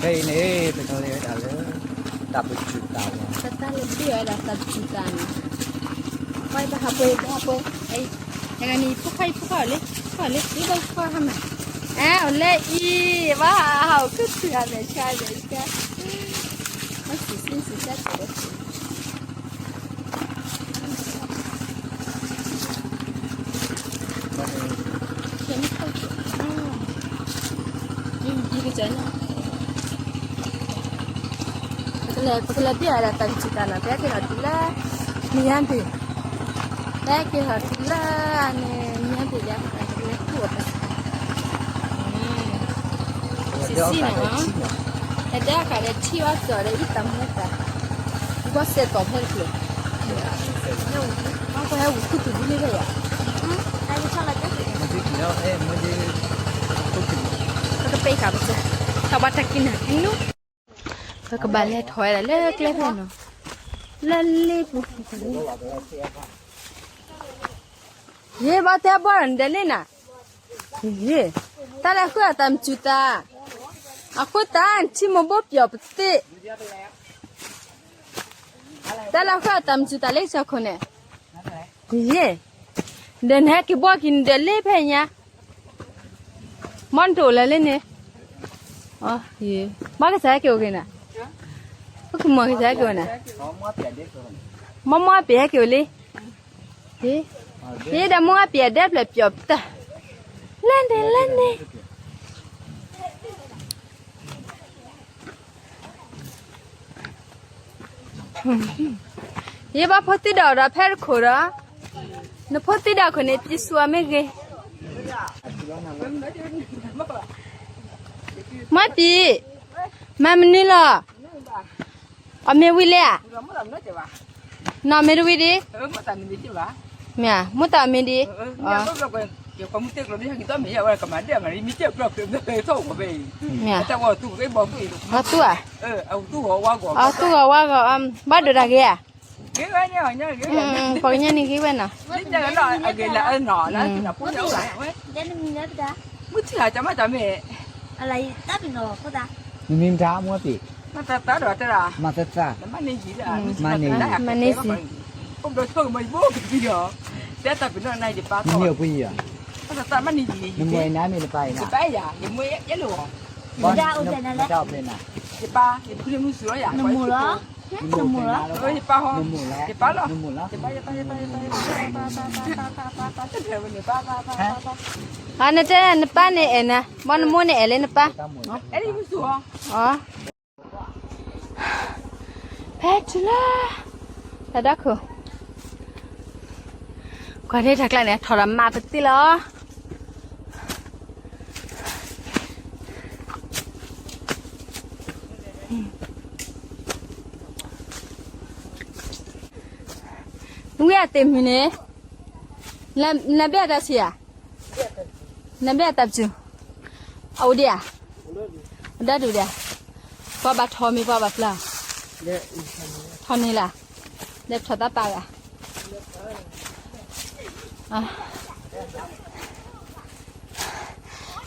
ဖဲအံၤန့ၣ် ပကလဲၤဝဲဒၣ်လၢ တၢ်ပစူၢ်တၢ်ဝါ, ပတၢ်လဲၤဘ့ၣ်ဝဲဒၣ်တၢ်ပစူၢ်တၢ်န့ၣ်, ပှၤဟးပှဲၤ ပှၤဟးပှဲၤ, အံၤ, နဂၤန့ၣ်ဖိခွါအံၤဖိခွါအီၤလံ ဖိခွါအံၤဖိခွါဟါမၢ်, အအိၣ်လၢအံၤ ဘၣ်ဟးဟးအိၣ်ခူသူၣ်ဟးမဲာ်ဆါမဲာ်ဆါ, မ့ၢ်စံးစံးစံးစဲးစဲး ပကလဲၤ ပကလဲၤဘ့ၣ်အီၤဒၣ်တၢ်ကစူၢ်တၢ်နာ် ပဟဲက့ၤထီၣ်တုၤလၢ မံၤဟါဘ့ၣ်, ပဟဲက့ၤထီၣ်တုၤလၢန့ၣ် မံၤဟါဘ့ၣ်လၢ ပကလဲၤခူၣ်အီၤ စံးစံးန့ၣ်, ဟဲဒၣ်ဃးဒီးထံၣ်ဘၣ်ကီးဒီး ယတၢ်မူတၢ်, ဘီစဲးကီးဖဲတဖျၢၣ်, ပှၤဟဲဝံၤခူသူၣ်ဒ်န့ၣ်ဖဲယၤ, ပကပ့ၤဃာ်ပစၢၤ, တၢ်ဘၣ်တၢ်ကံးနၤနူ, ပကဘၣ်လဲၤထီၣ်ဝဲဒၣ်လၢကျဲဖဲနီၤ, လၢလ့ပူၤ, ယဘၣ်တဲဘီၣ်နဒဲးလံနၤ, ယ, တၢ်လဲၤဃုအီၣ်တၢ်မစူၢ်တၢ်, အဃိသတး ထံမိၢ်ဘိပျီၣ်ပသ့ၣ်, တၢ်လဲၤဃုအီၣ်တၢ်မစူၢ်တၢ်လၢကစၢၢ်ခိၣ်န့ၣ်, ယ, ဒီးနဟဲက့ၤဘှီက့ၤနဒဲးလံဖဲညါ, မ်နတအိၣ်လၢၤလံန့ၣ်, ဘၣ်ကစၢ်ဟဲက့ၤအိၣ်က့ၤနၤ, ပကမၤကစၢ်ဟဲက့ၤအိၣ်နၤ, မ့ၢ်မ့ၢ်ပျဲဟဲက့ၤအိၣ်လံ, ယဒီးမိၢ်အပျဲၢ်ဒဲးဖျၢၣ်ပျီၣ်ပတၢ်, လဲၤန့ၣ်လဲၤန့ၣ် ယဘၣ်ဖိသံဒီးဒီးဖဲတခိၣ်ဒီး, နဖိသံဒီးခိၣ်န့ၣ် ပစူၢ်အီၤမ့ၢ်ဂ့ၤ, မ့ၢ်ပံၤ, မၤမနုၤလီၤ, အီၣ်မ့ၤဝံၤလံဧါ, နီၢ်မ့ၤတဝံၤဒံး, မ့ၢ်ဧါ, မူတၢ်အီၣ်မ့ၤဒံး, မ့ၢ်ဧါ, အီၣ်သူဧါ, အီၣ်သူဂီၤဝါဂီၤ, ပှၤကညီန့ၣ်ဂ့ၤဝဲနီၤ, မ့ၢ်မတၤမ့ၢ်ပ့ၤ, မၤသသါ, မၤန့ၢ်စံး, နမိၢ်အံၤနၤမ့ၢ်နပၢ်အံၤနၤ, မတၤအိၣ်ဖျဲၣ်နၤ, နမိၢ်လီၤ, နမိၢ်လီၤ, နတဲနပၢ်န့ၣ်အဲၣ်နၤ, မ်နမိၢ်န့ၣ်အဲၣ်လၢနပၢ်, ဖဲတုၤလၢ တၢ်ဒၢခိၣ်, ကွၢ်န့ၣ်တၢ်ကျါန့ၣ် ထီၣ်ဒီးမၤပသ့လီၤ. ဝံအသ့ၣ်မုၢ်န့ၣ်, နဘ့ၣ်အတၢ်ဆံးဧါ, နဘ့ၣ်အတၢ်ပစူၢ်, အအိၣ်ဒံးဧါ, အဒၣ်ဒိၣ်ဒံးဧါ, ပှၤဘၣ်ထီၣ်မ့ၢ်ပှၤဘၣ်ပျၢ်, ထီၣ်န့ၣ်လၢ, လဲၤထီၣ်သးပာ်ဂၤ,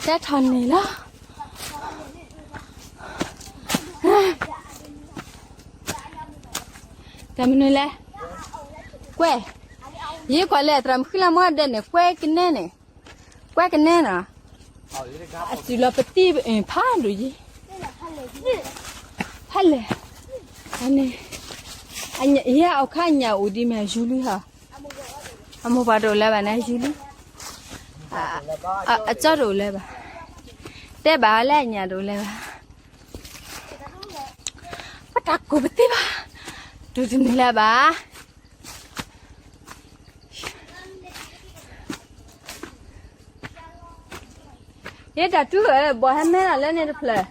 တဲထီၣ်န့ၣ်လီၤ. တၢ်မနုၤလဲၣ်, ကွဲ, ယကွၢ်လၢသရၣ်မုၣ်ဃံလၤမူဒဲးန့ၣ် ကွဲကနဲန့ၣ်, ကွဲကနဲနီၤ, အစုလီၤပသံၣ်ဖးဒိၣ်ယံၤ, ဖးလဲၣ်, န့ၣ်, ယဲအီၣ်ခါညၣ်အိၣ်ဒံးမ့ၢ်ယူၤလံဟီ, အမိၢ်ပှၢ်တအိၣ်လၢၤဘၣ်န့ၣ် ယူၤလံ, အကၠီတအိၣ်လၢၤဘၣ်, တဲဘၣ်လၢအညၣ်တအိၣ်လၢၤဘၣ်, ပတၢ်ကိၢ်ပသ့ဘၣ်, တူၢ်တန့ၢ်လၢၤဘၣ်. ယတၢ်တူၢ်ဧၢ, ဘီၣ်ဟဲမဲလီၤလၢန့ၣ်တဖျၢၣ်,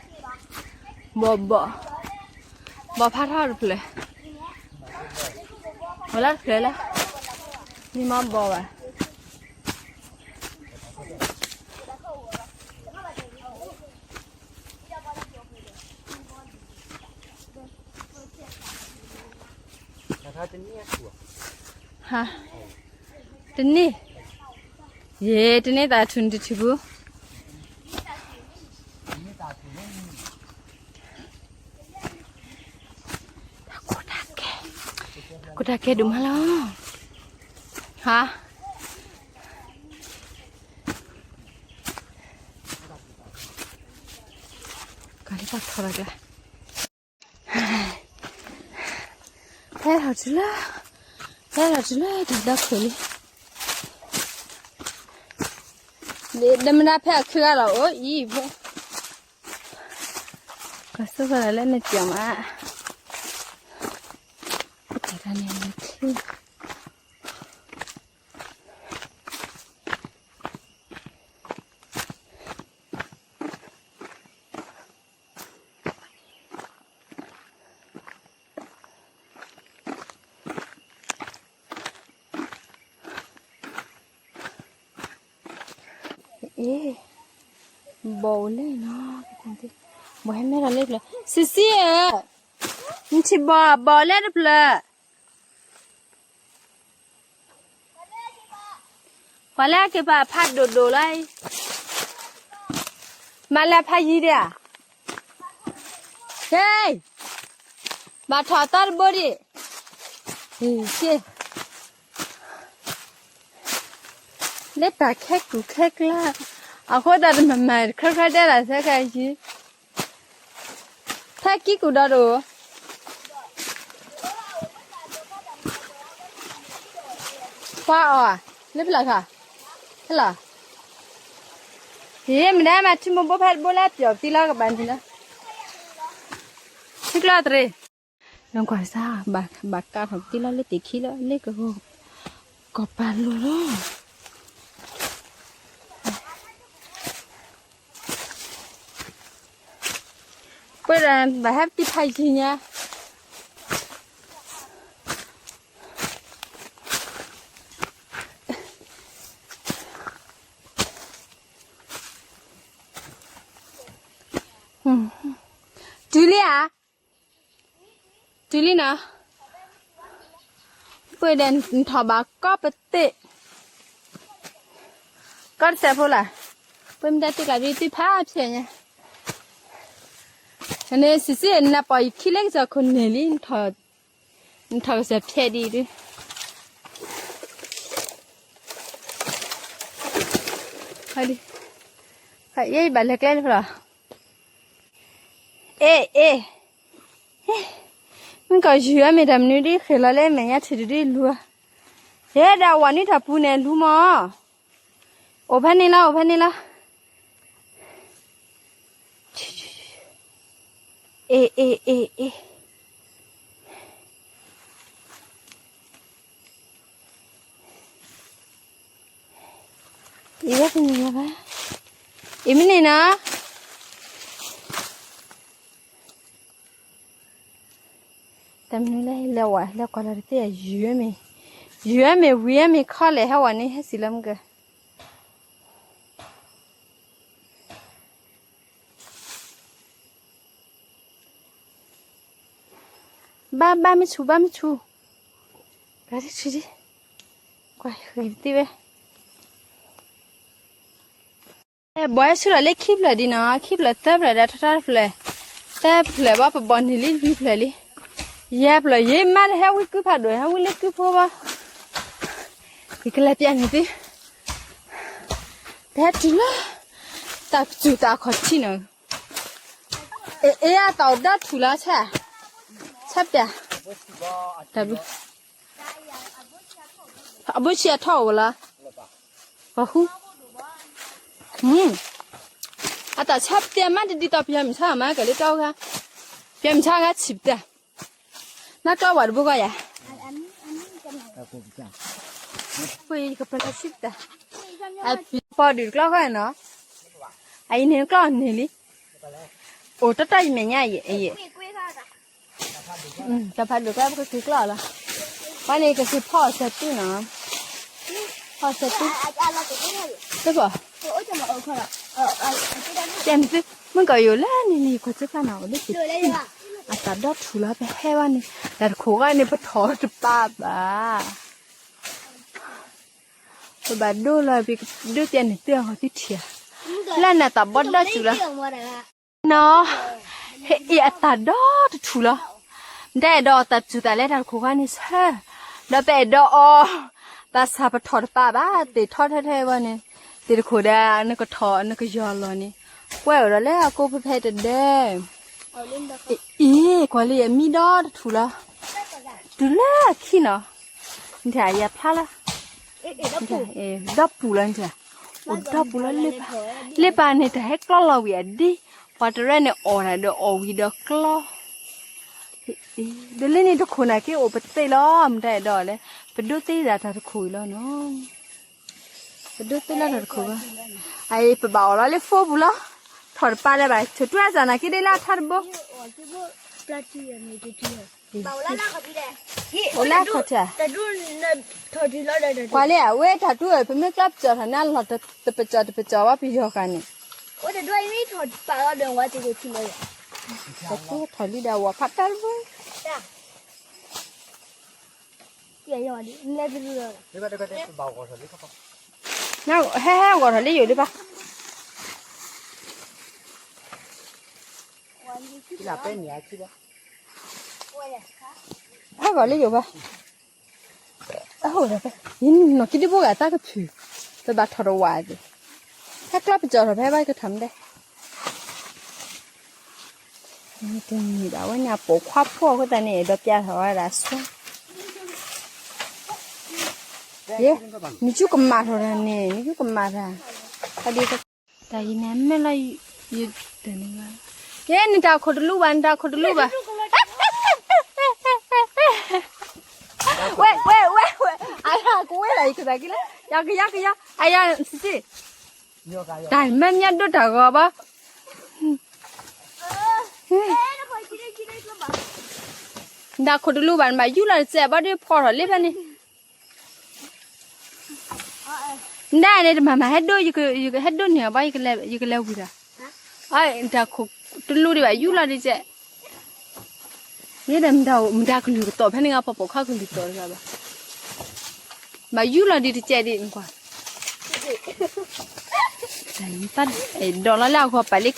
ဘီၣ်ဘီၣ်, ဘီၣ်ဖးထီတဖျၢၣ်, ဘီၣ်လၢတဖျၢၣ်လၢ, မ့ၢ်မၤဘီၣ်ဘၣ်. တန့ၢ်, ယဲ တန့ၢ်သးထူၣ်နတထံၣ်ပူၤ, ကတၢ်ကဲဒိၣ်မးလီၤ. ဟါ, ကလၢတၢ်ထီၣ်လၢကျါ, ဟဲထီၣ်တုၤလၢ, ဟဲထီၣ်တုၤလၢတၢ်ဒီခိၣ်လံ. ဒမနဖဲအခုဂၤလီၤအိၣ်အံၤဖိ, ကဆိၣ်ဃီလၢနပျီမး, တၢ်တၢ်န့ၣ်နထံၣ် အ့, ဘီအိၣ်လဲၣ်နီၤ, ဘီဟဲမဲထီၣ်လၢတဖျၢၣ်, စံးစံးဧၢ, နထံၣ်ဘီ, ဘီလဲၣ်တဖျၢၣ်, ပှၤလၢအက့ၤပာ်ဖးဒိၣ်ဒိၣ်လီၤအံၤ, မၤလၢဖးယံၤဒၣ်ဧါ, ဟဲ, ဘၣ်ထီၣ်အသီတဘိဒံး, ဟ့ၣ်, လၢတၢ်ခဲကူၣ်ခဲကျါ, အဃိသတးတမၤမၤတခါခါဒဲးလီၤ ဆဲကယံၤ, ဖဲကံကူၣ်ဒီးတအိၣ်, ပှၤအီၣ်ဧါ, လၢဖဲလီၤခါ, ဖဲလီၤ, ဟ့ၣ် မ့ၢ်ဒၣ်မၤထံမိၢ်ဘိဖဲတဘိလၢပျီၣ်သံလီၤ ကဘၣ်နံၤလီၤ, ထံကျီတရံး, လၢကွၢ်စၢ်, ဘၣ်ကးထီၣ်သံလီၤလၢတ့ၢ်ခံလီၤ လၢကဂီၤ, ကီၢ်ပာ်လိၤလီၤ. ပှၤဒီးဘၣ်ဟဲပတံဖးယံၤညါ, တုၤလံဧါ, တုၤလံနီၤ, ပှၤဒီးနထီၣ်ဘၣ်ကီၢ်ပသ့ၣ်, ကီၢ်တစဲးဖိလၢ်, ပှၤမ့ၢ်တၢ်တ့ၢ်ကျါဒ်သ့ၣ်ဖးဖျဲးညါ, န့ၣ်စံးစံး နပီၢ်ယခံလၢကစၢၢ်ခိၣ်န့ၣ်လံ, နထီၣ်ကစၢၢ်ဖျဲးဒံးဒုး, ယဘၣ်လဲၤကျဲလၢဖဲလီၤ. အ့ၣ် အ့ၣ်, မ့ၢ်ကီၢ်ယုၢ်အမ့ၢ်တၢ်မနုၤဒ်ဃ့ၢ်လီၤလၢမဲာ်ညါထံၣ်တဒ်လူၤ, ယဲဒၣ်ဝၤနံၣ်ထီၣ်ပူၤန့ၣ်လူၤမး, အိၣ်ဖဲန့ၣ်လီၤ အိၣ်ဖဲန့ၣ်လီၤ. အ့ၣ် အ့ၣ် အ့ၣ် အ့ၣ်, အ့ၣ် ဝဲတန့ၢ်ဘၣ်, အ့ၣ် မ့ၢ်န့ၣ်နီၤ, တၢ်မနုၤလဲၣ် လဲၤဝဲ လဲၤကွၢ်လီၤတသ့ၣ် ယုၢ်မ့ၢ်, ယုၢ်မ့ၢ် ဝံၤမ့ၢ်ခီလဲၣ် ဟဲဝဲန့ၣ် ဟဲစံးလၢမုၢ်ကၢၢ် ဘၣ်ဘၣ်မ့ၢ်ဆူၣ် ဘၣ်မ့ၢ်ဆူၣ်, ဂၤဒ်ဆူၣ်ဒ်, ကွၢ်ဃံၤတသ့ဝဲ, ဘီဟဲဆူၣ်ထီၣ်လၢခံဖျၢၣ်ဒ်နီၤ ခံဖျၢၣ်သၢဖျၢၣ်ဒီး ထီထီတဖျၢၣ်, သၢဖျၢၣ်ဘၣ် ပဘီန့ၢ်လံလွံၢ်ဖျၢၣ်လံ, ယဲၢ်ဖျၢၣ် ယမါတဟဲဝံကုဖးဒိၣ် ဟဲဝံလၢကုဖိဘၣ်, ယကလဲၤပျဲန့ၢ်သု, ပဟဲတုၤလၢ တၢ်ကစူၢ်တၢ်ခီၣ်ထံးနီၤ, အ့ၣ် အ့ၣ် အတၢ်အိၣ်ဒီထူၣ်လီၤ ဆၣ်, ဆၣ်ပျဲ, တၢ်ဘျုး, အဘိဆံးအထီၣ်အိၣ်လီၤ, ပှၤဃူ, အတၢ်ဆၣ်ပျဲမး တဒ်သိးပယီၤမုၢ်ဆါမး ကလဲၤတီဂၤ, ပယီၤမုၢ်ဆါဂၤဆံးပတၢ်, နၢ်ကီၢ်ဝဲတဘိဂီၢ်ယၤ ပှၤကပလီၤဆံးပတၢ်, အပီၤဒုးတကျီၢ်ဃီနီၤ, အအံၤန့ၣ်ကျီၢ်န့ၣ်လံ, အိၣ်တၢ်တၢ်ယမဲာ်ညါအံၤ, တၢ်ဖးဒိၣ်ကျီၢ် ပကက့ၤကျီၢ်လီၤ, ပှၤန့ၣ်ကက့ၤဖီအီၣ်စဲးတူနီၤ, ဖီအီၣ်စဲးတူ, တပီၤ, ကဲနသု, မုၣ်ကီၤယိၤလၢန့ၣ်န့ၣ် ကွၢ်စၢ်ဖၣ်နီၤ အိၣ်လၢပ, အတၢ်ဒီထူၣ်လီၤ ပဟဲဘၣ်န့ၣ်, တၢ်တခိၣ်ဂီၢ်န့ၣ် ပထီၣ်တပာ်ဘၣ် ပဘၣ်ဒိလီၤ ပဒိပျဲန့ၣ် သုအဂီၢ်သုထံၣ်ဧါ, လၢနတၢ်ဘီဒီစူၤလီၤ, နီၤ, ဟဲအံၤအတၢ်ဒီတထူၣ်လီၤ, နတအဲၣ်ဒိးအီၣ်သးစူၤသးလဲတၢ်တခိၣ်ခါန့ၣ်ဆၢ, ဒီးပအဲၣ်ဒိးအီၣ်, ဘၣ်ဆၣ်ပထီၣ်တပာ်ဘၣ် သ့ၣ်ထီထဲထဲဝဲန့ၣ်, သ့ၣ်တခိၣ်ဒီး နကထီၣ် နကယီၤလီၤန့ၣ်, ကွဲအိၣ်ဒီးလၢအကိးဖဲဖဲတဒဲ, အံၤ ကွၢ်လံ အမံဒီတထူၣ်လီၤ, တုၤလၢအခံနီၤ, နထံၣ်ယၤဖျါလီၤ, ဒီပူၤလီၤနထံၣ်, အိၣ်ဒီပူၤလီၤ, လ့ပၢ်န့ၣ် တၢ်ဟဲကျီလီၤဝံၤအဒ့, ပှၤတရဲၣ်န့ၣ်အီၣ်တၢ်ဒီးအီၣ်ဝံၤဒီးကျီ ဒီးလၢန့ၣ်တခိၣ်နာ်က့အိၣ်ပသ့လီၤ, မတၤအဲၣ်ဒိးလဲၣ်, ပဒိးသ့ဒၣ်တၢ်တခိၣ်အံၤလီၤနီၤ, ပဒိးသ့လီၤတၢ်တခိၣ်ဘၣ်, အအံၤ ပဘၣ်အီၣ်လီၤလၢဖိပူၤလီၤ, ထီၣ်တပာ်လၢၤဘၣ်, ဆိၣ်တွဲစၢ်နာ်က့ဒ်လၢအထါတဘိ, အိၣ်လၢအခီၣ်ထံး, ကွၢ်လံ အဝဲတၢ်တူၢ် ပမ့ၢ်ကျီပစီၤထီၣ်န့ၣ် အလီၢ်တပစီၤတပစီၤဘၣ်ပယီၤဃာ်န့ၣ်, တၢ်တူၢ်ထီၣ်လံဒီးဝဲဖးတၢ်တဘိ ဟဲဟဲဂီၤထီၣ်လံယိာ်လံဘၣ်, ဟဲဂီၤလံယိာ်ဘၣ်, ယနီၢ်က့ဒ်ဘိဂၤတၢ်ကဖုၣ်, ပဘၣ်ထီၣ်တဝာ်သ့ၣ်, ဟဲကျီပစီၤထီၣ်ဖဲဘၣ်ကထီၣ်မ့ၢ်ဒဲ တမ့ၢ်ဘၣ် အဝဲန့ၣ်အပိာ်ခွါဖိအဃိသတးန့ၣ် အဲၣ်ဒိးပျးထီၣ်ဝဲဒၣ်အစွါ, ယဲ, နကူကမၣ်ထီၣ်တၢ်န့ၣ် နကူကမၣ်တၢ်, တၢ်အံၤန့ၣ်မ့ၢ်လီၤ, ယဲ နတၢ်ခိၣ်တလူဘၣ် နတၢ်ခိၣ်တလူဘၣ်, ဝဲ ဝဲ ဝဲ ဝဲ, အယၤကဝဲလီၤ ယကသးက့လၢ, ယကယၤကယၤ အယၤ စံးစံး တၢ်မ့ၢ်မ့ၢ်ဒိၣ်တၢ်ဂီၤဘၣ်, နတၢ်ခိၣ်တလူဘၣ် နဘၣ်ယူၢ်လီၤတစဲးဘၣ်ဒီးဖီထီၣ်လံဖဲန့ၣ်, နဒၣ်န့ၣ်တမၤမၤဟဲဒိၣ်, ယကဟဲဒိၣ်န့ၢ်အီၤဘၣ်, ယကလဲၤဝံၤတၢ်, နတၢ်ခိၣ်တလူဒံးဘၣ် ယူၢ်လီၤဒံးစဲး, ယဲဒီးမတၤကလုၢ်ကတီၤဖဲန့ၣ် ပှၤပိာ်ခွါကလုၢ်ကတီၤတဂၤဘၣ်, ဘၣ်ယူၢ်လီၤဒံးတစဲးဒံးကွၢ်, တၢ်ဒိးလီၤလၢအဂီၢ်ပာ်လၢ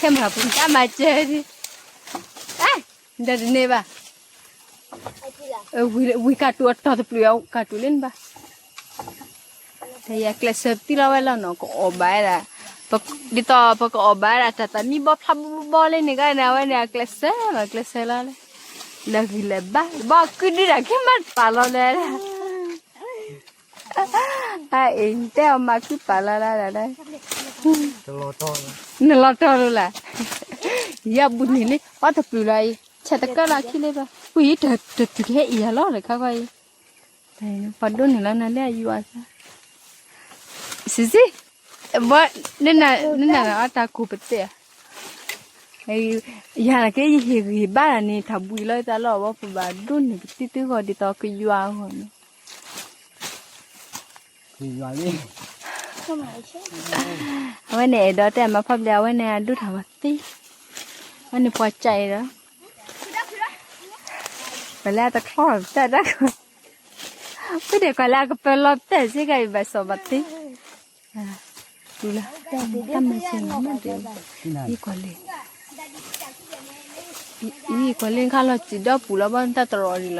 camera ပူၤ တၢ်မၤစၢၤဒံး, ဒီးတန့ၢ်ဘၣ်, ဝံၤကၢ်တူာ်အတီၢ်တပျုာ် ကၢ်တူာ်လၢနဘၣ်, တၢ်ယၤကျဲးစၢးပသံလီၤဝဲလီၤနီၤ ကအီၣ်ဘၣ်ဝဲဒၣ်, ဒ်သိးပကအီၣ်ဘၣ်ဝဲဒၣ် တၢ်သးမံဘီဖျါဘီဘီလၢန့ၣ်ဂၤန့ၣ် အဝဲန့ၣ်အကျဲးစၢးလီၤ ကျဲးစၢးလီၤလၢ, လၢဂံၢ်လၢဘါ ဘီကုဒုဒၣ်က့မးတပာ်လီၤလဲၣ် အအံၤ နတဲအီၤမၤခုပာ်လီၤလၢဒၣ်, နလီၤတီၢ်လီၤလၢ်, ယဘူၣ်န့ၢ်လံ အီၣ်တပျုာ်လီၤအံၤ ဆဲးတကၢၢ်လီၤခံလံဘၣ် ဝံၤယံၤတတုၤကဟဲအံၤယၤလီၤတခါခီအံၤ, ပှၤဒိးန့ၢ်လီၤနၤလၢအယွၤ, စံးစံး, ဘီ, နနၢ်အီၣ်တၢ်ကိၢ်ပသဲး, ယၤနာ်က့ယဟ့ၣ်ဂံၢ်ဘါတၢ်န့ၣ် တၢ်ဘှံးလီၤသးလီၤဘၣ် ပဘၣ်ဒိးန့ၢ်ပသံသုဂီၢ်ဒ်သိးကယွၤအဂီၢ်န့ၣ် အဝဲန့ၣ်အဲၣ်ဒိးတဲမၤဖီဘျဲၣ် အဝဲန့ၣ်အဒိၣ်ထီၣ်ဝဲသ့, အဝဲန့ၣ်ပှၤကၢ်အံၤဒီး, ပလဲၤတချီၣ်တၢ်တၢ်, ဖုဒဲးကွၢ်လၢအကပၢၤလီၤတဲာ်စ့ၢ်ကီးအံၤဘၣ်စီၣ်ဘၣ်သ့, တူၢ်လၢ, တၢ်မၤစၢၤမးဒဲး, ယကွၢ်လံ ယကွၢ်လံခါလီၤစံၣ်ဒီပူၤလီၤဘၣ်တၢ်တရီးဒံးလီၤ,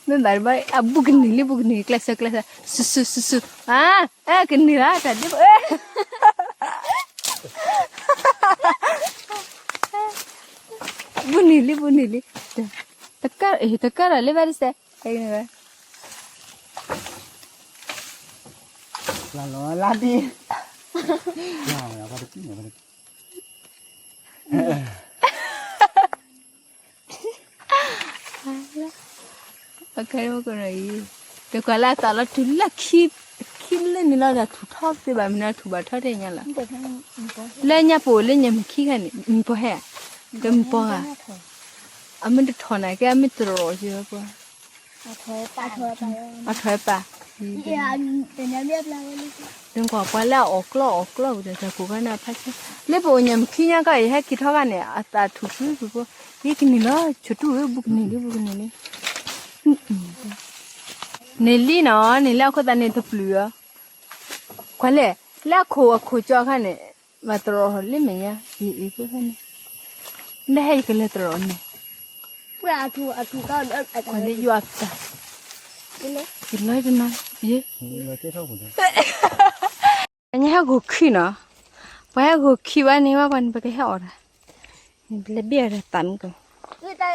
အ့ မ့ၢ်ဘၣ်တဘၣ် အဘူးကနံၤလံ ဘူးကနံၤ ကျဲးစၢး ကျဲးစၢး စူၤ စူၤ စူၤ စူၤ အါ အဲ ကနံၤလီၤ တၢ်ဒ့ ဘူးနံၤလံ ဘူးနံၤလံ တကၢ် တကၢ်ဒီးလၢဘၣ်တစဲး လၢလီၤလၢဒ့ အခဲအံၤ တကွၢ်လၢအသးလီၤထူလၢခံ ခံလၢန့ၣ်လီၤ ဒီးထူၣ်ထီၣ်သ့ဘၣ်မနုၤ ထူၣ်ဘၣ်ထီၣ်ထဲညါလီၤ လၢညါပအိၣ်လၢညါမုၢ်ခံဂၤန့ၣ် မုၢ်ပှၢ်ဟဲ ဒီးမုၢ်ပှၢ်ဂၤ အမ့ၢ်တထီၣ်နာ်က့ အမ့ၢ်တရီးက့ၤဝဲပှၤ အထီၣ်ဝဲပၢ် နကွၢ်ပှၤလၢအအီၣ်ကျီၢ်အီၣ်ကျီၢ်ဝံၤဒီး တၢ်ကိးခါန့ၣ် အဖးဆဲ လၢပအိၣ်ညါမုၢ်ခံညါကီၢ်အံၤ ဟဲက့ၤထီၣ်ခါန့ၣ် အသးထူၣ်ဖုဖုဖိ ယကနံၤလီၤ ဆိတူၢ်ဧၢ ဘူးကနံၤလံ ဘူးကနံၤလံ န့ၣ်လံနီၤ န့ၣ်လၢအခိၣ်သးန့ၣ်တပျုာ်ဧါ ကွၢ်လဲၣ် လၢအခိၣ်အခိၣ်ကၠီအခါန့ၣ် ဘၣ်တရီးလၢမဲာ်ညါ အံၤအံၤဖဲဖဲန့ၣ်, မ့ၢ်ဟဲယကလဲၤတရီးန့ၣ်, ပှၤအထူအထူကီး လၢယွၤပတၢ်, ယလီတနီၤ, ယ, ပှၤညါဟဲဂိၤခံနီၤ, ပှၤဟဲဂိၤခံဘၣ်န့ၣ် ဘၣ်ပှၤန့ၣ် ပကဟဲအီၣ်တၢ်, နပလဲၤဘ့ၣ်အီၤတၢ်သးမုၢ်ကီး တၢ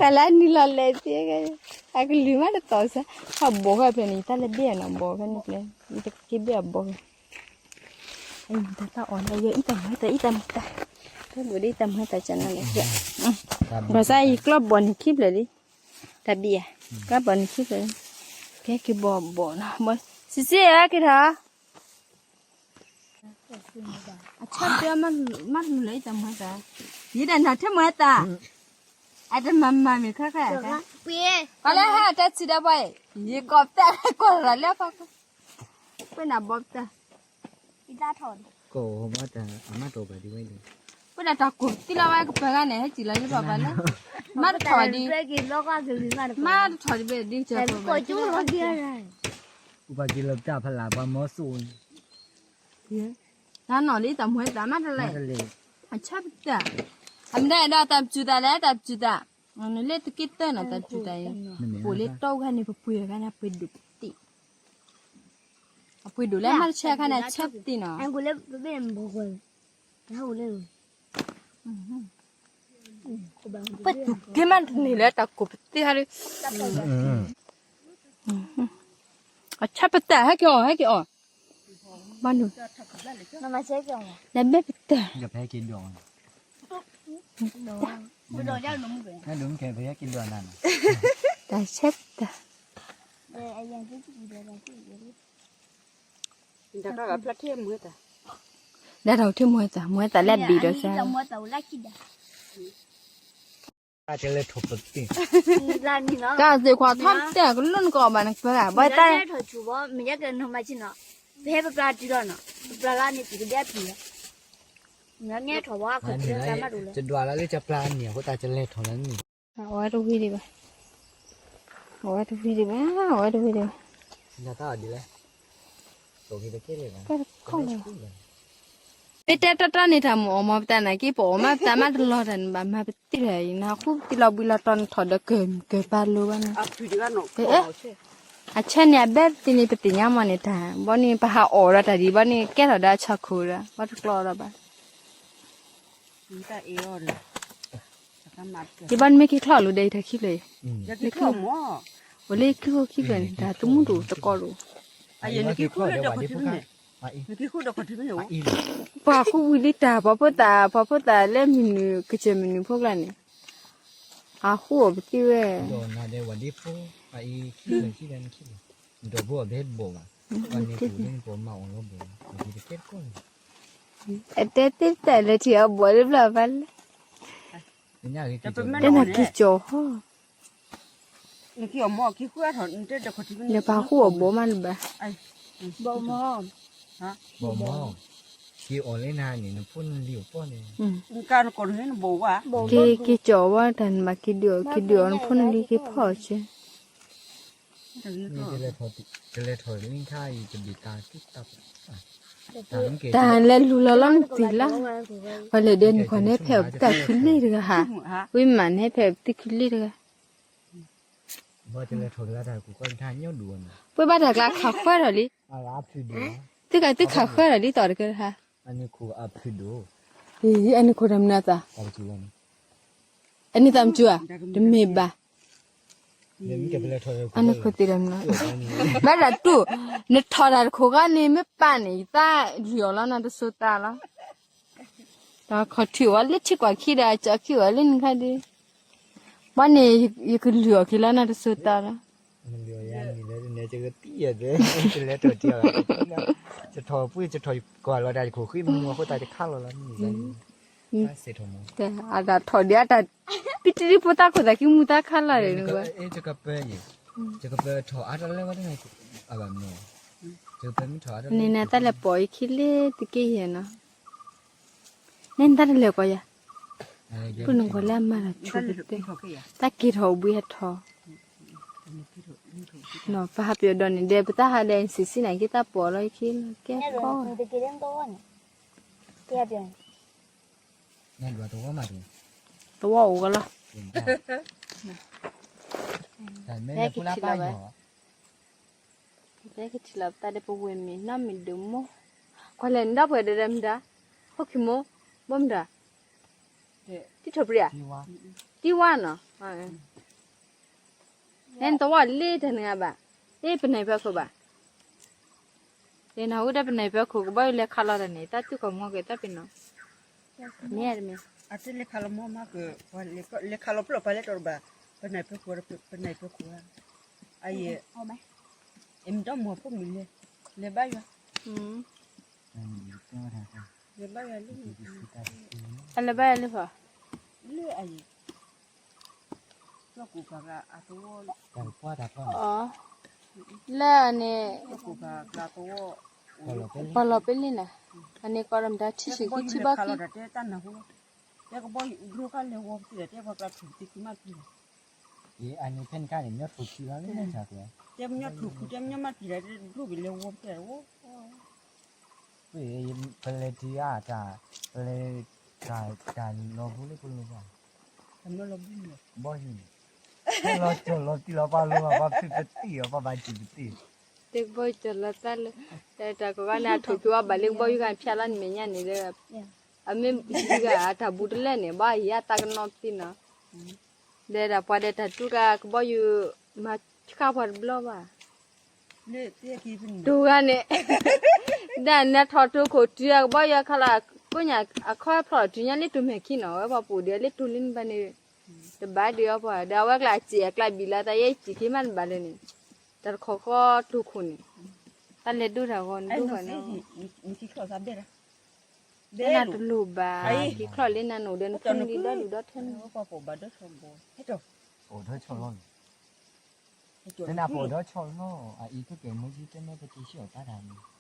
်လၢနုာ်လီၤလဲၤသ့, အကလုၢ်မးတတီၤစၢ်, အဘီၣ်ဃဲဖျဲၣ်န့ၣ် ယတၢ်လဲၤဘ့ၣ်အီၤနီၤ ဘီၣ်ဖဲန့ၣ်ဖျဲၣ်, ယတက့ဘ့ၣ်အဘီၣ်ဃဲ, တၢ်အီၣ်လၢယအံၤတၢ်မၤတၢ်အံၤတၢ်မၤတၢ်, တၢ်ဘိၣ်ဒ်အံၤတၢ်မၤတၢ်ကနၤလဲၣ်, ဘၣ်ဆၣ်ယကျီၢ်ဘီၣ်န့ၣ်ခံဖျၢၣ်လံ, တၢ်ဘံၣ်ဧါ, ကျီၢ်ဘီၣ်န့ၣ်ခံဖျၢၣ်လံ, ကဲက့ၤဘီၣ်ဘီၣ်နီၤ, စံးစံးဝဲက့ၤထီၣ် အဆၣ်တဲမးလူၤလၢယတၢ်မၤတၢ်, ယတၢ်နီၢ်ထဲမၤတၢ်, အတမၤမၤမ့ၢ်ခါခါ, ပှၤလၢဟဲတၢ်ဆံးတၢ်ပှၤအံၤ, ယကိးပတၢ်ကွၢ်ရၤလၢဖီခိၣ်, ပှၤနၢ်ဘီပတၢ်, ကိးမၤတၢ်အမၤတီၢ်ဘၣ်ဒံးဝဲန့ၣ်, ပှၤဒၣ်တၢ်ကိးသံလီၤဝဲကပၢၤဂၤန့ၣ် ဟဲစံၣ်လီၤလၢပှၤဘၣ်လၢ, မၤတထီၣ်ဒံး, မၤတထီၣ်ဒံးဘၣ်ဒ်ကၢ်ပၢၤဘၣ် ပှၤက့ၤလီၤပတၢ်ဖးလၢ်ပှၤမီၤစိၤ, တၢ်နီၢ်လၢတၢ်မၤတၢ်မးတလဲၣ်, အဆၣ်ပတၢ်, အမ့ၢ်ဒၣ်အဲၣ်ဒိးတၢ်ပစုၢ်သးလဲၣ် တၢ်ပစုၢ်သး, နလၢတက့တၢၢ်နီၤ တၢ်ပစုၢ်သးအံၤ, ပှၤလၢတီဂၤန့ၣ် ပပှ့ၤဂၤန့ၣ် အပှ့ၤဒိၣ်ပသ့ၣ်, အပှ့ၤဒိၣ်လၢမၤတဆၢခါန့ၣ် အဆၣ်ပသ့ၣ်နီၤ ပှၤသူၣ်က့မးတန့ၢ်လၢတၢ်ကိးပသ့ၣ်ဟါလၢ, အဆၣ်ပတၢ် ဟဲက့ၤအီၣ် ဟဲက့ၤအီၣ်, ဘၣ်နုာ်, နဘဲပတၢ်, တၢ်ဆၣ်ပတၢ်, ဒၣ်ထီၣ်ထံမွဲသး မွဲသးလၢအဘံၣ်ဒီးစါ တၢ်သ့ၣ်ခွါထီၣ်တဲာ်ကလိၣ်နကအီၣ်ဘၣ်နကပၢၤဂၤ ဘၣ်တၢ်, တဒွးလၢလၢကပျၢ်န့ၣ်အဃိသတးကလဲၤထီၣ်လၢန့ၣ်, အဝဲတဝံၤဒံးဘၣ်, အဝဲတဝံၤဒံးဘၣ်, အဝဲတဝံၤဒံးဘၣ်, တၢ်တခီၣ်လၢၤ မ့ၢ်တဲတီတီန့ၣ် တၢ်မ့ၢ်အီၣ်မၤပတၢ်နာ်က့ ပအီၣ်မၤပတၢ်မးတလီၤတၢ်န့ၣ် ဘၣ်မၤပသံလၢအံၤ နဃုပသံလီၤဘှံးလီၤတီၤနထီၣ်ဒီးကၢၢ်ကၢၢ်ပာ်လိၤဘၣ်န့ၣ်, အဆၢန့ၣ် အဘဲပသံန့ၣ် ပသ့ၣ်ညါမးန့ၣ်တၢ် ဘီန့ၣ် ပဟးအီၣ်ဒီးတၢ်ဒံးဘီန့ၣ် ကဲထီၣ်ဒီးအဆၢခိၣ်ဒီး ဘီတကျီဒီးဘၣ် ဒ်ဘီန့ၣ်မ့ၢ်က့ၤချီၣ်လိၤဒီးအံၤတၢ်ခံဖျၢၣ်အံၤ, အိၣ်လၢခံခိၣ်ခံဖျၢၣ်န့ၣ် တၢ်သမူဒိၣ်သကိးဒိၣ် ပှၤဃုဝံၤလံတၢ် ပှၤဖိသၣ် ပှၤဖိသၣ်လၢမုၢ်နုာ်ကစၢၢ်မုၢ်နုာ်ဖိကျါန့ၣ် အဃုအီၣ်ပသံဝဲ အတဲသ့တၢ်လဲၤထံၣ်အဘီၣ်လၢဘျီဘၣ်လဲၣ် တၢ်နၢ်က့ၤကၠီၤဟီ လဲၤပာ်ဃုအီၣ်ဘီၣ်မးလၢၤဘၣ် ဘီၣ်မီၢ် က့ၤအီၣ်လၢနၤန့ၣ် နဖိနလံၤအီၣ်ပီၢ်န့ၣ် က့ၤက့ၤကၠီၤဝဲတၢ်နဘၣ်က့ၤဒုးအီၣ်က့ၤဒုးအီၣ်နဖိနလံၤက့ၤဖီၣ်အီၤစ့ၢ် ကလဲၤထီၣ်လၢခါအံၤတဘ့ၣ်တၢ်က့ၤတၢ် တၢ်လဲၤလူၤလီၤလီၤနသံၣ်လီၤ ပှၤလဲၤဒဲးန့ၣ် ပှၤန့ၣ်ဟဲဖဲအီၣ်ပတၢ်ခုလ့ၣ်တဂၤဟး ဝံၤမးန့ၣ်ဟဲဖဲအီၣ်ပတၢ်ခုလ့ၣ်တဂၤ ပှၤဘၣ်တၢ်ကျါခးဃၢထီၣ်လံ သုကသုခးဃၢထီၣ်လံ သီၣ်တကဲတဟါ အန့ၣ်ခိၣ်တၢ်မနုၤသး အန့ၣ်သးမစူၤဧါ တမ့ၢ်ဘၣ် အန့ၣ်ခိၣ်သ့ၣ်တၢ်မနုၤ ဘၣ်တၢ်တူၢ် နထီၣ်တၢ်တခိၣ်ခါန့ၣ် မ့ၢ်ပာ်န့ၣ် ယသးလုၢ်အီၣ်လီၤနၤတစိၤသးလီၤ တၢ်ခီၣ်ထံးဝဲလၢထံကွၢ်ခံဒီး ကၠီခံဝဲလၢနခါဒီး ဘၣ်န့ၣ် ယကလုၢ်အီၣ်က့ၤလီၤနၤတစိၤသးလီၤ ယထီၣ်ပှ့ၤ ယထီၣ်ကွၢ်လီၤတၢ်ယခိၣ်ဃံမူအဃိသတးယခါလီၤလီၤ တၢ်အတၢ်ထီၣ်ဒံးအတၢ် ပတံၤဖိသၣ်ခိၣ်သးခံမူသးခါလီၤန့ၣ် ယကပၢၤ ယကပၢၤထီၣ်အါတလၢဝဲတန့ၣ် အဘၣ်မနုၤ ယကပၢၤမ့ၢ်ထီၣ်အါတလၢ နနၤတၢ်လဲၤပိာ်ယခံလ့တက့ၢ်ယဲနီၤ န့ၣ်နတၢ်တလဲၤကီးယၤ ပနကွၢ်လၢအမၤတၢ်ဆူၣ်ကတဲ တၢ်က့ၤထီၣ်ဘှံးအထီၣ် ပဟးပၠီၤဒီးန့ၣ်ဒီး ပတၢ်ဟးဒီး စံးစံးနၤက့ၤတၢ်ပိာ်လီၤခံလီၤကဲကီၢ်, သဝီအိၣ်ကလီၤ, ကထံၣ်လီၤဘၣ်, ကထံၣ်လီၤပတၢ်ဒီးပဝဲၢ်မ့ၢ်နီၢ်မ့ၢ်ဒုးမိၢ်, ကွၢ်လဲၣ်နဒီပုၢ်ဝဲၢ်ဒီးမတၤ, ဟီၣ်ခိၣ်မိၢ်, ဘီမတၤ, တံၢ်ထီၣ်ပြံဧါ, တံၢ်ဝါနီၤ နသဝီလ့တၢ်နဂၤဘၣ်, လ့ပနံာ်ဖၢခိၣ်ဘၣ်, လ့နၢ်ဟူဒီးပနံာ်ဖၢခိၣ်ကဘီယူၤလဲၤခးလီၤတၢ်န့ၣ် တၢ်သူၣ်ကီၢ်မီက့ၤတၢ်ပ့ၤနီၣ်, မ့ၢ်တမ့ၢ်, အတဲလဲၤခးလီၤမီမးက, လဲၤခးလီၤဖျိပှၤလဲၤတီၤတဘၣ်, ပနံာ်ဖၢခိၣ်, ပနံာ်ဖၢခိၣ်ဧါ, အယဲၢ်, အမ့ၢ်ဒီမါဖိမုၣ်လဲၤ, လဲၤဘါယွၤ လဲၤဘါယွၤလၢ, အလဲၤဘါယွၤလၢဖီ, လၢအယံၤ, လၢအန့ၣ်, ပှၤလီၤပ့လံနၤ, အန့ၣ်ကီးဒီးမတၤထံဆံးခံထံဘီခံ, တဲကဘီယူၤဒိခါလဲၤဝီပသံဒီး တဲပှၤကျါထူၣ်ပသံခံမးပံၤလီၤ, အန့ၣ်ဖဲန့ၣ်ခါန့ၣ် ညီထူၣ်ခံလီၤလၢန့ၣ်, တဲပညီထူၣ်ခံ တဲပညီမးပံၤလီၤ တဲဒိၣ်ဘ့ၣ်လဲၤဝီပသံဒီး ပလဲၤတုၤအတၢ်, ပလဲၤ, တၢ်လီၤဘိလၢပလိၤဘၣ်, ဘီယူၤန့ၣ်, လီၤကၠီလီၤတံၢ်လီၤပှၤလိၤဘၣ် ပှၤဖုပသံၣ်အီၤ ပှၤဘၣ်စံၣ်ပသံၣ်, တဲကဘီယူၤကၠီလီၤတၢ်လၢ, တၢ်ကီးဂၤန့ၣ် အထူၣ်ကၠီဘၣ်လၢကဘီယူၤဂၤဖၠါလီၤန့ၣ်မဲာ်ညါန့ၣ်ဒီး, အမ့ၢ်ဂၤအတၢ်ဘူးတလၢန့ၣ် ဘၣ်ယၤတၢ်ကနီၤပသံနီၤ, ဒီးတၢ်ပှၤဒီးတၢ်တူၢ်ကါကဘီယူၤ, မၤဆှၣ်ပှၤတဘျီဘၣ် တိၤဂၤန့ၣ်, ဒ်နထီၣ်တိၤခိၣ်တုၤအကဘီယူၤခါလီၤ, ကိးညါအခီဖျိတုၤညါလၢတိၤမဲာ်ခံနီၤ ဝဲပှၤပူၤဒီးလၢတိၤလၢနဘၣ်န့ၣ်, တဘၣ်ဒုးအီပှၤ ဒီးအဝဲကျါစံးအကျါဘံၣ်လီၤ တၢ်ယဲစံးက့ၤမးနဘၣ်လၢန့ၣ်, တၢ်တခီဃီတိၤခိၣ်န့ၣ်, တၢ်လဲၤဒိတၢ်ဂီၤနဒိဂီၤန့ၣ်, နတလိၣ်ဘၣ်, က့ၤချီၣ်လၢနၤနအိၣ်ဒီးနဖိန့ၣ် ဒီဒူၣ်ဒီထၢန့ၣ်, ပအိၣ်ဒီးဆီၣ်လီၤ, တနၢ်ပအိၣ်ဒီးဆီၣ်လီၤ, အအံၤကကဲမိၢ်ကတဲမ့ၢ်ပက့ၤဆှၢအီၤတၢ်တၢ်န့ၣ်,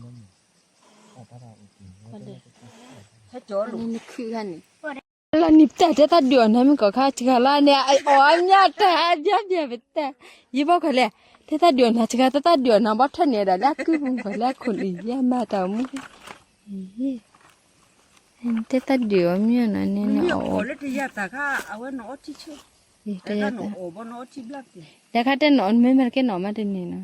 မိၢ်ကတဲမ့ၢ်, အတၢ်တၢ်အိၣ်က့ၤ, နခုဂၤန့ၣ်, လီၤနံၤပတၢ်တဲတၢ်ဒုးအီၤနၤမ့ၢ်ကီးခါ စှၤလီၤန့ၣ် အီၣ်အါမးတၢ်ဒၣ်ဒၣ်ပတၢ်, ယဘီခွါလဲၣ်, တဲတၢ်ဒုးအီၤနၤ စှၤတၢ်တၢ်ဒုးအီၤနၤ ဘီထၢၣ်န့ၣ်ဒီးလၢအကုၢ်ပူၤခွါလၢအခိၣ်လံၤ ယမၤတၢ်အိၣ်မူ တဲတၢ်ဒုးအီၤမ့ၢ်နီၤန့ၣ်, အဝဲနအီၣ်ထံဆၢ, တယၤတၢ်, တခါတဲနီၤ မ့ၢ်မၤတကဲနီၤမးတန့ၢ်နီၤ,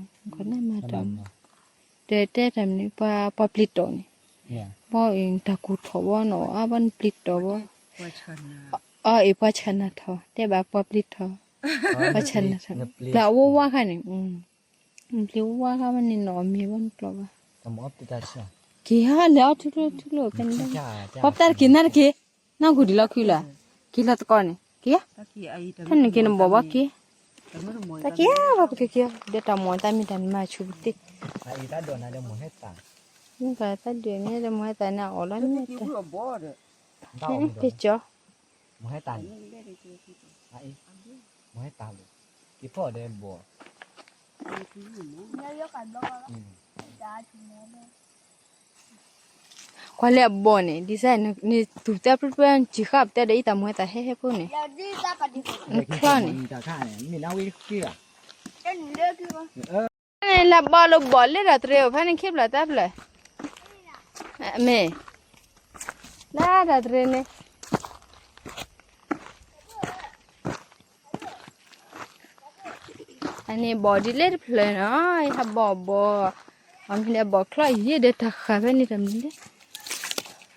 ဒီးတဲတၢ်မနုၤ ပှၤပျံၤတီၤန့ၣ်, ဘီအံၤတၢ်ကူၣ်ထီၣ်ဘီနီၤ အါဘီနပျံၤတီၤဘီ, အအံၤပှၤဆှၢနၤထီၣ် တဲဘၣ်ပှၤပျံၤထီၣ်, ပှၤဆှၢနၤထီၣ်, ပျံၤအဝဲဝါခါန့ၣ်, ပျံၤဝါခါဘီန့ၣ်နီၤ မ့ၢ်ဘီနကျီၢ်ဘၣ်, က့ၤဟါလဲၤအီၣ်ထူလိၣ်ထူလိၣ်ဖဲန့ၣ်, ပှၤပတၢ်တက့ၤနၤတက့ၤ, နီၢ်ဂူၢ်ဒံးလီၤခုလၢ်, က့ၤလီၤသကိးန့ၣ် က့ၤ, ဖဲန့ၣ်က့ၤနဘီၣ်ဘီက့ၤ, တၢ်က့ၤဘၣ်ပက့ၤက့ၤ, ဒီးတၢ်မိၢ်တၢ်မံၤတၢ်နမၤဆူၣ်ပသ့ၣ်, တၢ်ဒုးမ့ၢ်တၢ်မိၢ်ဟဲသးန့ၣ်အီၣ်လီၤမ့ၢ်တၢ်, ပကၠီ, မိၢ်ဟဲသးလီၤ, က့ၤဖီၣ်ဒီးဘီၣ် ကွၢ်လၢအဘီၣ်န့ၣ် ဒ်စဲ နသူၣ်တဲပြၢပြၢ နစံၣ်ဃာ်ပတဲဒီး အံၤတၢ်မူဝဲသးဟဲဟဲဖိန့ၣ်, နချီန့ၣ်, လၢဘီၣ်လၢဘီၣ်လၢတၢ်တရံးအိၣ်ဖဲန့ၣ် ခံဖျၢၣ်သၢဖျၢၣ်, မ့ၢ်, လၢတၢ်တရံးန့ၣ် အန့ၣ်ဘီၣ်ဒ်လဲၣ်တဖျၢၣ်နီၤ, ဟဲဘီၣ်ဘီၣ်, အမ့ၢ်လၢဘီၣ်ချီယံၤဒီးတၢ်ဃာ်ဖဲန့ၣ်တမံၤလၢ,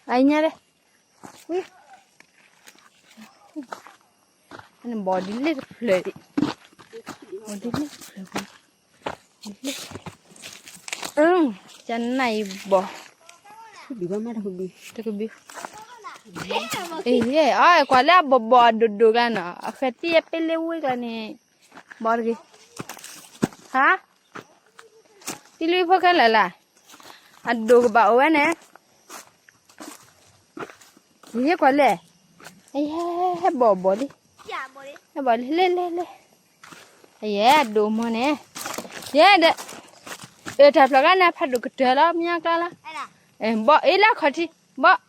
အညါလၢ, ဝံၤ, အန့ၣ်ဘီၣ်ဒ်လဲၣ်တဖျၢၣ်, ဘီၣ်ဒ်လဲၣ်တဖျၢၣ်, ကနၣ်အံၤဘီၣ်, တကဘု, အ့ၣ်, အကွၢ်လၢအဘီၣ်ဘီၣ်အဒိၣ်ဒိၣ်ကျါနီၤ, အဃဲၤသံအပ့လ့ဝ့ကျါန့ၣ်, ဘီၣ်တဂ့ၤ, ဟါ, တံၤလွံၢ်ဖိခဲလၢာ်လၢ်, အဒိၣ်ကဘၣ်အိၣ်ဝဲန့ၣ်, ယဲကွၢ်လဲၣ်, ဟဲဘီၣ်ဘီၣ်လံ, ဟဲဘီၣ်လံ လဲၣ်လဲၣ်လဲၣ်, ယဲအဒိၣ်မီၤန့ၣ်, ယဲဒီး, အတၢ်ဖျီၣ်ဂၤန့ၣ် ဖးဒိၣ်ကတၢၢ်လီၤ မ့ၢ်အကျါလီၤ, ဘီၣ်အ့ၣ်လၢခီၣ်ထံး, ဘီၣ်,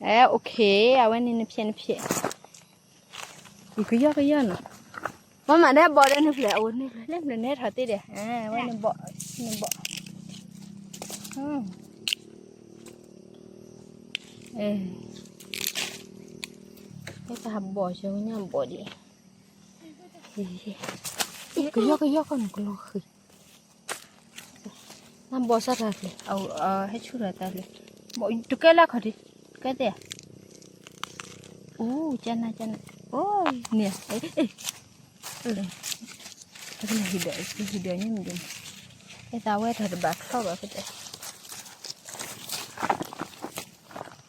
အဲ okay အဝဲန့ၣ်နဖျဲးနဖျဲး, ကယီကယီနီၤ မ့မ့ၢ်ဒဲးဘီၣ်ဒီးန့ၣ်ဖျၢၣ် အအိၣ်န့ၣ်ဖျၢၣ် လၢဖျၢၣ်န့ၣ်ထီၣ်သ့ဒီး ဝဲန့ၣ်ဘီၣ် န့ၣ်ဘီၣ် တၢ်ဘီၣ်ဆၢညါဘီၣ်ဒံး ကယီကယီကီၢ်န့ၣ်ကလီၤဃံၤ နဘီၣ်စၢ်တၢ်ဖျၢၣ် ဟဲဆူၣ်ထီၣ်တၢ်ဖျၢၣ် တကဲလၢခီၣ်ဒံး တကဲသ့ၣ် အိၣ် ကနၣ်ကနၣ် အိၣ် န့ၣ် ဟံၣ်ဒီး ဟံၣ်ဒီးန့ၣ်မ့ၢ်ဒ်န့ၣ် အဲၣ်သးဝဲတၢ်တဘၣ်ချီဘၣ်ဖဲတဲ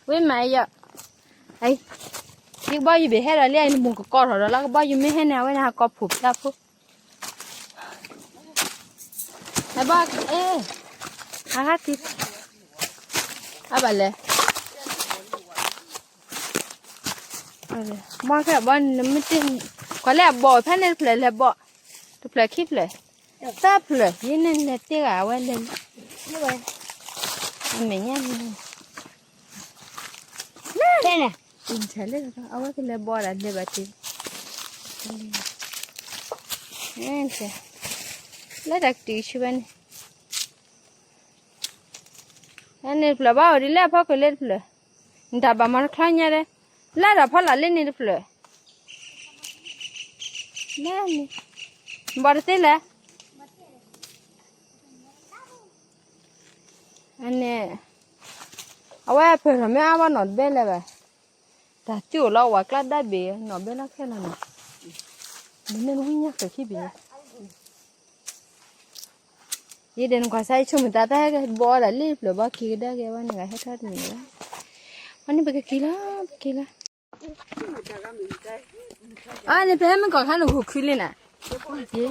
ဝ့ၢ်မၤယီၤ ယကဘီယူၤဘ့ၣ်ဟဲဒီးလံ နမိၢ်ကကီထီၣ်ဒီးလီၤ ကဘီယူၤမ့ၢ်ဟဲန့ၣ် အဝဲန့ၣ်ဟးကီၢ်ဖှိၣ်ဖျါဖိ ဟဲဘီ အဲ အဂၤတံၢ် အဘၣ်လဲၣ် မ့ၢ်ခဲဘီ နမ့ၢ်တ့ၢ် ကွၢ်လၢအဘီၣ်ဖဲန့ၣ်တဖျၢၣ်လဲၤဘီၣ် တဖျၢၣ်ခံဖျၢၣ် သၢဖျၢၣ် ယဲန့ၣ်လဲၤတ့ၢ်ဂၤ အဝဲလဲၤ အမဲာ်ညါန့ၣ် ဖဲန့ၣ် အဝဲကလဲၤဘီၣ်ဒၣ်လဲၤဘၣ်တ့ၢ် လၢတၢ်ကတံၢ်ဆူဝဲန့ၣ် အန့ၣ်တဖျၢၣ်ဘၣ်အိၣ်ဒ်လၢအဖီခိၣ်လၢတဖျၢၣ် နတၢ်ဘၣ်မၤတချီညါဒီး လၢတၢ်ဖီလာ်လၢန့ၣ်တဖျၢၣ် လၢန့ၣ် ဘီၣ်တသ့လဲၣ် အန့ၣ် အဝဲအဖၢၣ်ထီၣ်မ့ၢ်အါဘီနီၢ်တဘဲလဲၣ်ဘၣ် တၢ်သံအိၣ်လီၤဝၤကျါဒါဘ့ၣ် နီၢ်ဘဲလီၤခဲလၢာ်နီၤ မ့ၢ်န့ၣ်ဝံညါဃဲၤခံဘ့ၣ် ယဒဲးနကွၢ်စၢ်ယဆိကမိၣ်သးတၢ်ဟဲက့ၤဘီအီၤဒၣ်လၢဖျၢၣ်ဘီက့ၤကဒါက့ၤ ဝဲန့ၣ်ဂၤဟဲထီၣ်တမံၤလီၤ ဝဲန့ၣ်ပကက့ၤလီၤ ပက့ၤလီၤ အန့ၣ် ပဟဲမ့ၢ်ကီၢ်ခါန့ၣ် ဂိၢ်ခုလံနၤ ဒီး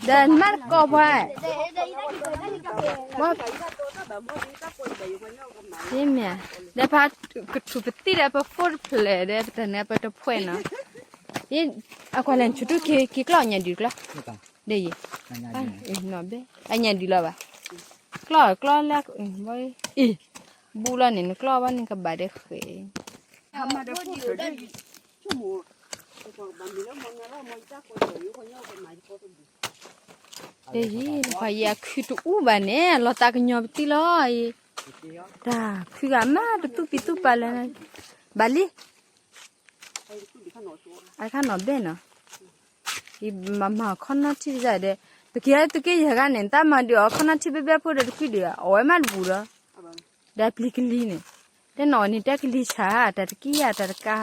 နမါတကိးပှၤ မ့ၢ် မ့ၢ် ဒီးဖါ ကထူၣ်ပသံဒီးပဖိတဖျဲၣ်ဒီး ပတၢ်န့ၣ်ပတဖှဲးနီၤ အကွၢ်လဲၣ် နဆူၣ်တူၢ်က့ၤက့ၤကျီၢ်ညၣ်ဒုးကျီၢ် ဒီးယံၤ နီၢ်ဘဲ အညၣ်ဒုးလီၤဘၣ် ကျီၢ်ကျီၢ်လၢ အံၤ ဘူးလီၤန့ၣ် နကျီၢ်ဘၣ်န့ၣ်ကဘၣ်ဒီးဃဲၤ ဒီးယံၤ နခွါယဲအခုတအူဘၣ်န့ၣ် လီၤသးကညီၤပသံလီၤအံၤ တၢ်ခုဂၤမးတသူၣ်ပံၤသူၣ်ပာ်လၢ ဘၣ်လံ အခါနီၢ်ဘဲနီၤ ယမၤမၤခီနီၢ်ထံတစၢ်ဒီး ပက့ၤဟဲသုးက့ယဲၢ်ဂၤန့ၣ် တၢ်မၤဒုးအီၤခီနီၢ်ထံဘဲဘဲဖိဒီးတကွံဒုး အီၣ်ဝဲမးတဘူးဒီး ဒီးပျံၤကလံၤန့ၣ် တဲနီၢ်အီၤန့ၣ် တဲကလံၤဆၣ် တၢ်တကံဧါ တၢ်တကါ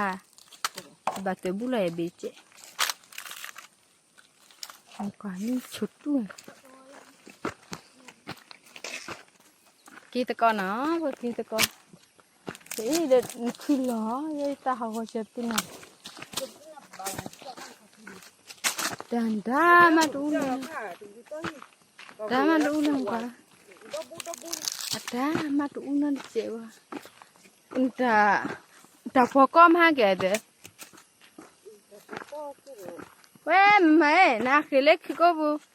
ဧါ ဘၣ်သုးဘူးလီၤယဘ့ၣ်ကဲး ကွၢ်မ့ၢ်ဆိတူၢ် က့ၤသကိးနီၤ ပက့ၤသကိး အံၤဒီးနခုလီၤ ယတၢ်ဟးဂီၤစၢၤပသံနီၤ တၢ်ဒါမးတအူလီၤ တၢ်မးတအူလီၤကွၢ် အတၢ်မးတအူနီတစဲးဘၣ် တၢ်ဖီကီၢ်မးကဲးဒီး ဝဲမၤ နဃ့ၢ်လၢခံကိးပူၤ